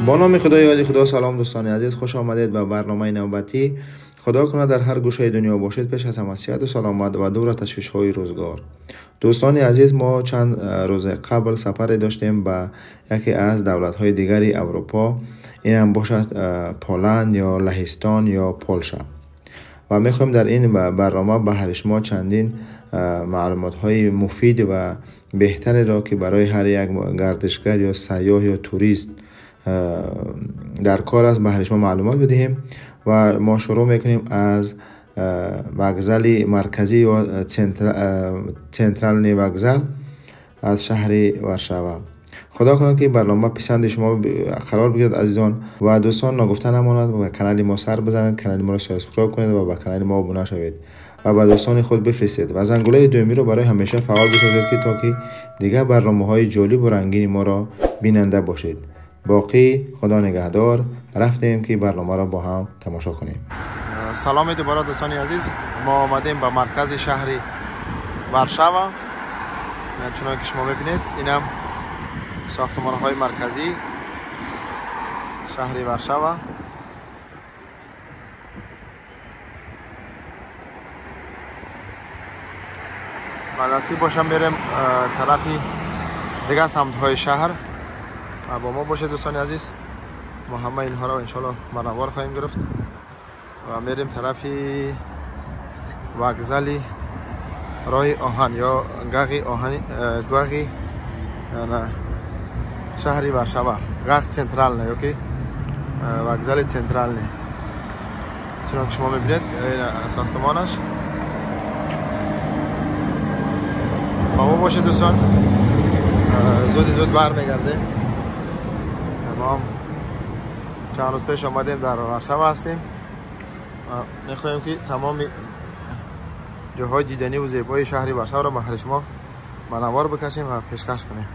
Бо номи Худои ёди Худо. Салом, дӯстони азиз, хуш омадед ба барномаи навбатӣ. Худо кунад дар ҳар гӯшаи дунё бошед, пеш аз ҳама сиҳату саломат ва дур аз ташвишҳои рӯзгор. Дӯстони азиз, мо чанд рӯз қабл сафаре доштем ба яке аз давлатҳои дигари Аврупо, ин ҳам бошад Поланд ё Лаҳистон ё Полша, ва мехоҳем дар ин барнома ба ҳари шумо чандин маълумотҳои муфид ва беҳтареро, ки барои ҳар як гардишгар ё сайёҳ ё турист дар кор аст, ба ҳари шумо маълумот бидиҳем. Ва мо шурӯъ мекунем аз вокзали марказӣ ё центральный вокзал аз шаҳри Варшава. Худо кунад, ки барнома писанди шумо қарор бигирад, азизон ва дӯстон. Ногуфта намонад, ба канали мо сар бизанед, канали моро subscribe кунед ва ба канали мо обуна шавед ва ба дӯстони худ бифиристед ва зангулаи дуюмиро барои ҳамеша фаъол бисозед, ки то ки дигар барномаҳои ҷолибу рангини моро бинанда бошед. Боқӣ Худо нигаҳдор. Рафтем, ки барномаро бо ҳам тамошо кунем. Саломи дубора, дӯстони азиз. Мо омадем ба маркази шаҳри Варшава. Чунон ки шумо мебинед, инам сохтмонҳои марказӣ шаҳри Варшава. Ба насиб бошам, мерем тарафи дигар самтҳои шаҳр. Бо мо бошед, дӯстони азиз. Мо ҳама инҳоро иншоалло ба навор хоҳем гирифт ва мерем тарафи вокзали роҳи оҳан ё гағи оҳани, гағи шаҳри Варшава, гағ центральный ёки вокзали центральный. Чунон ки шумо мебинед, сохтмонаш. Бо мо бошед, дӯстон. Зуди зуд бармегардем. Мо ҳам чанд рӯз пеш омадем, дар Варшава ҳастем. Мехоҳем, ки тамоми ҷоҳои диданӣ ва зебои шаҳри Варшаваро ба ҳари шумо ба навор бикашем ва пешкаш кунем.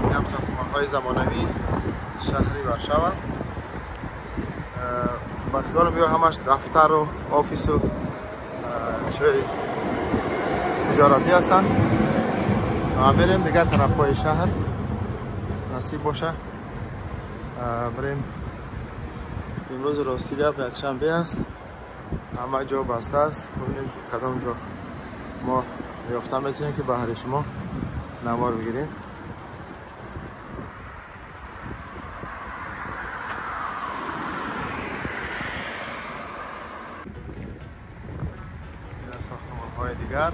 Инам сохтмонҳои замонавии шаҳри Варшава. Ба хиёлам, ё ҳамаш дафтару офису чои тиҷоратӣ ҳастанд. Ва мерем дигар тарафҳои шаҳр. Насиб боша, бирем. Имрӯз, рости гап, якшанбе аст, ҳама ҷо баста аст. Бибинем, кадом ҷо мо ёфта метавонем, ки баҳри шумо навор бигирем. Сохтмонҳои дигар.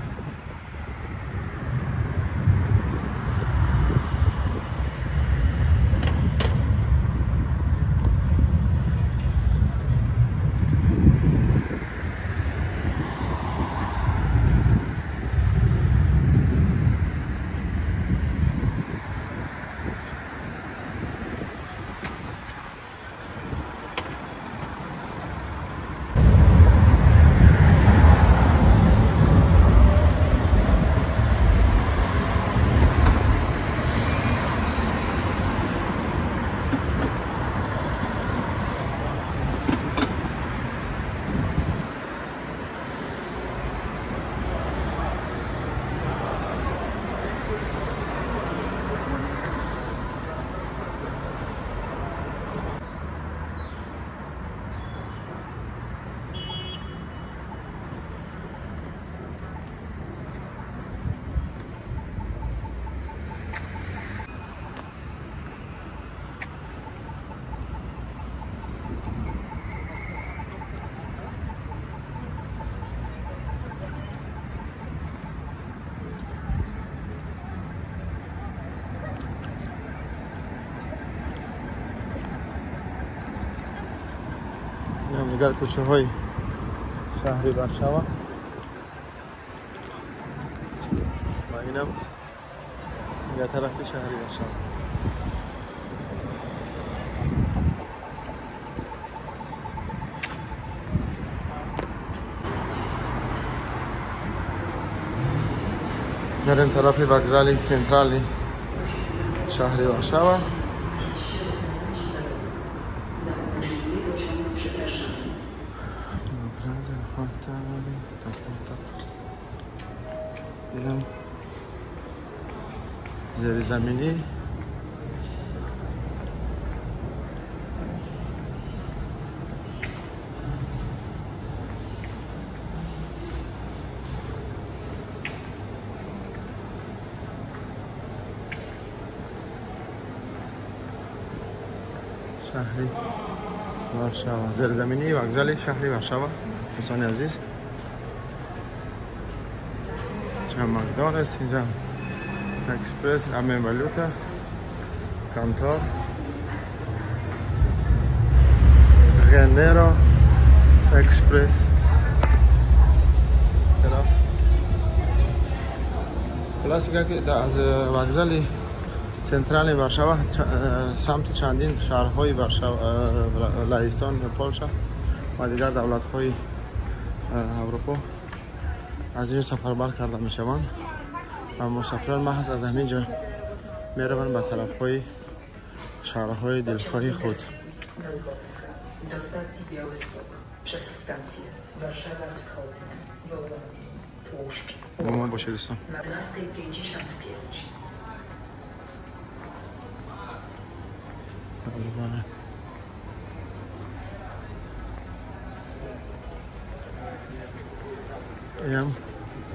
Дигар кӯчаҳои шаҳри Варшава ва инам дигар тарафи шаҳри Варшава. Мерем тарафи вокзали централи шаҳри Варшава. Так. Инам зеризаминӣ. Шаҳри Варшава, зеризаминии вокзали шаҳри Варшава. Дӯстони азиз, инҷа Макдоналдс, инҷа Экспресс, обмен валюта, Кантор, Генеро Экспресс. Хулоса ки аз вокзали центральный Варшава самти чандин шаҳрҳои Варшава, Лаҳистон, Полша ва дигар давлатҳои Аврупо аз ин ҷо сафарбар карда мешаванд ва мусофирон маҳз аз ҳамин ҷо мераванд ба тарафҳои шаҳрҳои дилхоҳи худ. Do stacji Białystok przez stację Warszawa Wschodnia, Wola, Tłuszcz. Бо бошед дӯстон. 12:55. اینم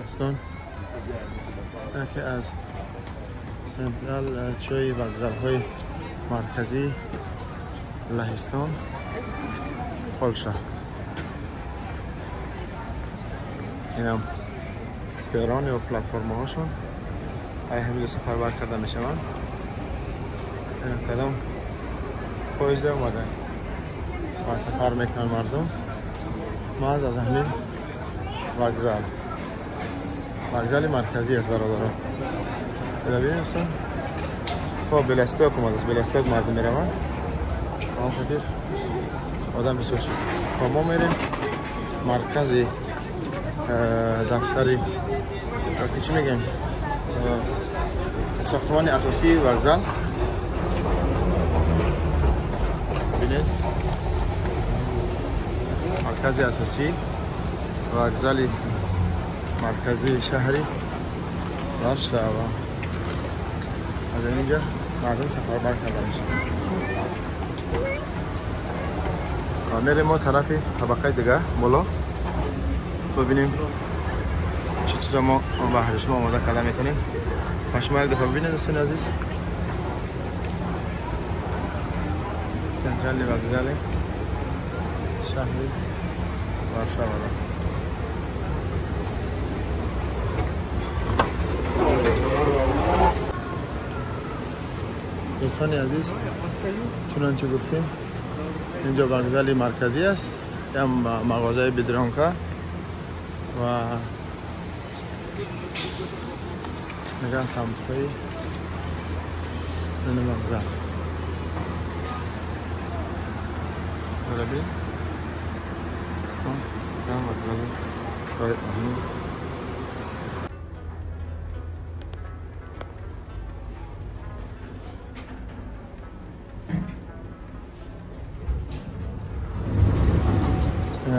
دوستان یکی از سنترال چای وکزال‌های مرکزی لهستان پولشا. اینم پیران یا پلتفرم هاشون ای همینجا سفر بر کرده میشوند. اینم کدام پویزده اومده و سفر میکنن مردم محض از همین وکزال. وکزال مرکزی است برادران. ببینید دوستان، خب بلستاک اومده است، بلستاک مردم میروند. آن خاطر آدم بسیار شد. خب ما میریم مرکز دفتری که چی میگیم ساختمان اساسی وکزال. ببینید مرکز اساسی وکزال مرکزی شهری وارشاوا. از اینجا مردم سفربر کرده میشه و میریم ما طرف طبقه دیگه بالا ببینیم چه چیزا ما بهر شما آماده کرده میتونیم. شما یک دفعه ببینید دوستان عزیز، سنترال وکزال شهری وارشاوا. دوستان عزیز، چنانچه گفتیم اینجا وکزال مرکزی است، هم مغازه بدرانکا و نگاه سمت‌های این وکزال. ببین وکزال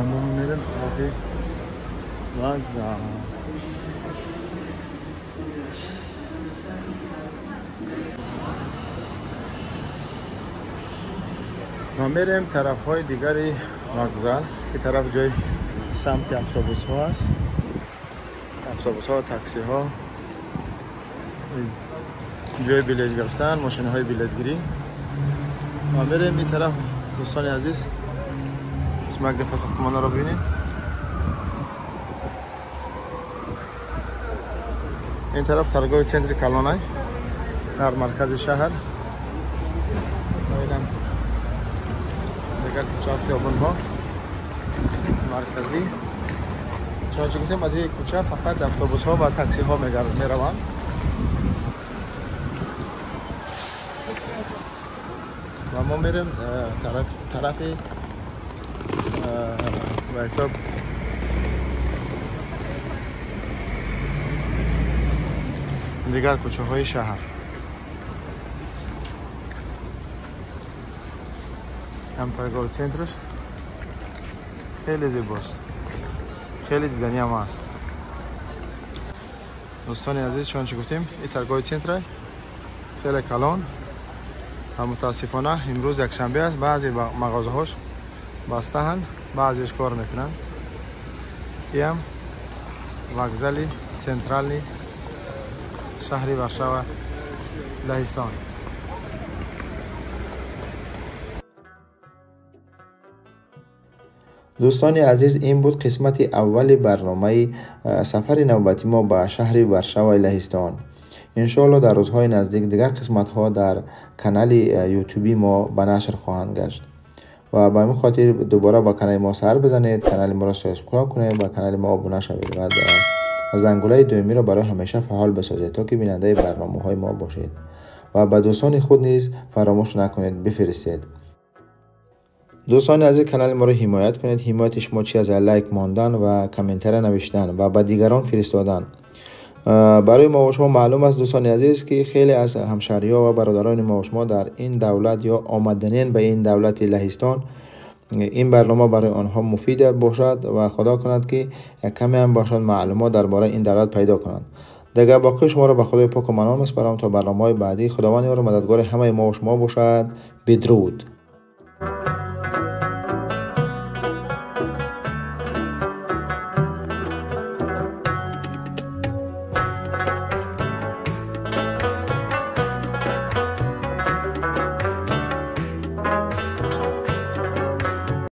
ما میریم طرف وکزال. ما میریم طرف های دیگری وکزال که طرف جای سمت اتوبوس ها است، اتوبوس ها، تاکسی ها، جای بلیط گرفتن، ماشین های بلیط گیری. ما میریم این طرف دوستان عزیز. شما یک دفعه ساختمان رو ببینید. این طرف ترگاه سنتر کلانای در مرکز شهر. اینم دیگر کوچه خیابان ها مرکزی. چون گفتیم از این کوچه فقط اتوبوس ها و تاکسی ها میروند. و ما میریم طرف به حساب دیگر کوچه های شهر. هم ترگاه سنترش خیلی زیباست. Хеле диданӣ ҳам аст. Дӯстони азиз, чунончи гуфтем, ин торговый центр хеле калон ва мутаассифона имрӯз якшанбе аст, баъзе мағозаҳош бастаанд, баъзеаш кор мекунанд. Иам вокзали центральный шаҳри Варшава, Лаҳистон. Дӯстони азиз, ин буд қисмати аввали барномаи сафари навбати мо ба шаҳри Варшаваи Лаҳистон. Иншоалло дар рӯзҳои наздик дигар қисматҳо дар канали ютуби мо ба нашр хоҳанд гашт ва ба ҳамин хотир дубора ба канали мо сар бизанед, канали моро subscribe кунед, ба канали мо обуна шавед ва зангулаи дуюмиро барои ҳамеша фаъол бисозед, то ки бинандаи барномаҳои мо бошед ва ба дӯстони худ низ фаромӯш накунед бифиристед. Дӯстони азиз, канали моро ҳимоят кунед. Ҳимояти шумо чи аз лайк мондан ва комментария навиштан ва ба дигарон фиристодан. Барои мо ва шумо маълум аст, дӯстони азиз, ки хеле аз ҳамшаҳриҳо ва бародарони мо ва шумо дар ин давлат ё омаданин ба ин давлати Лаҳистон, ин барнома барои онҳо муфид бошад ва худо кунад, ки каме ҳам бошад маълумот дар бораи ин давлат пайдо кунанд. Дигар боқӣ шуморо ба Худои поку манон месупорам то барномаҳои баъдӣ. Худованд ёру мададгори ҳамаи мо ва шумо бошад. Бидруд.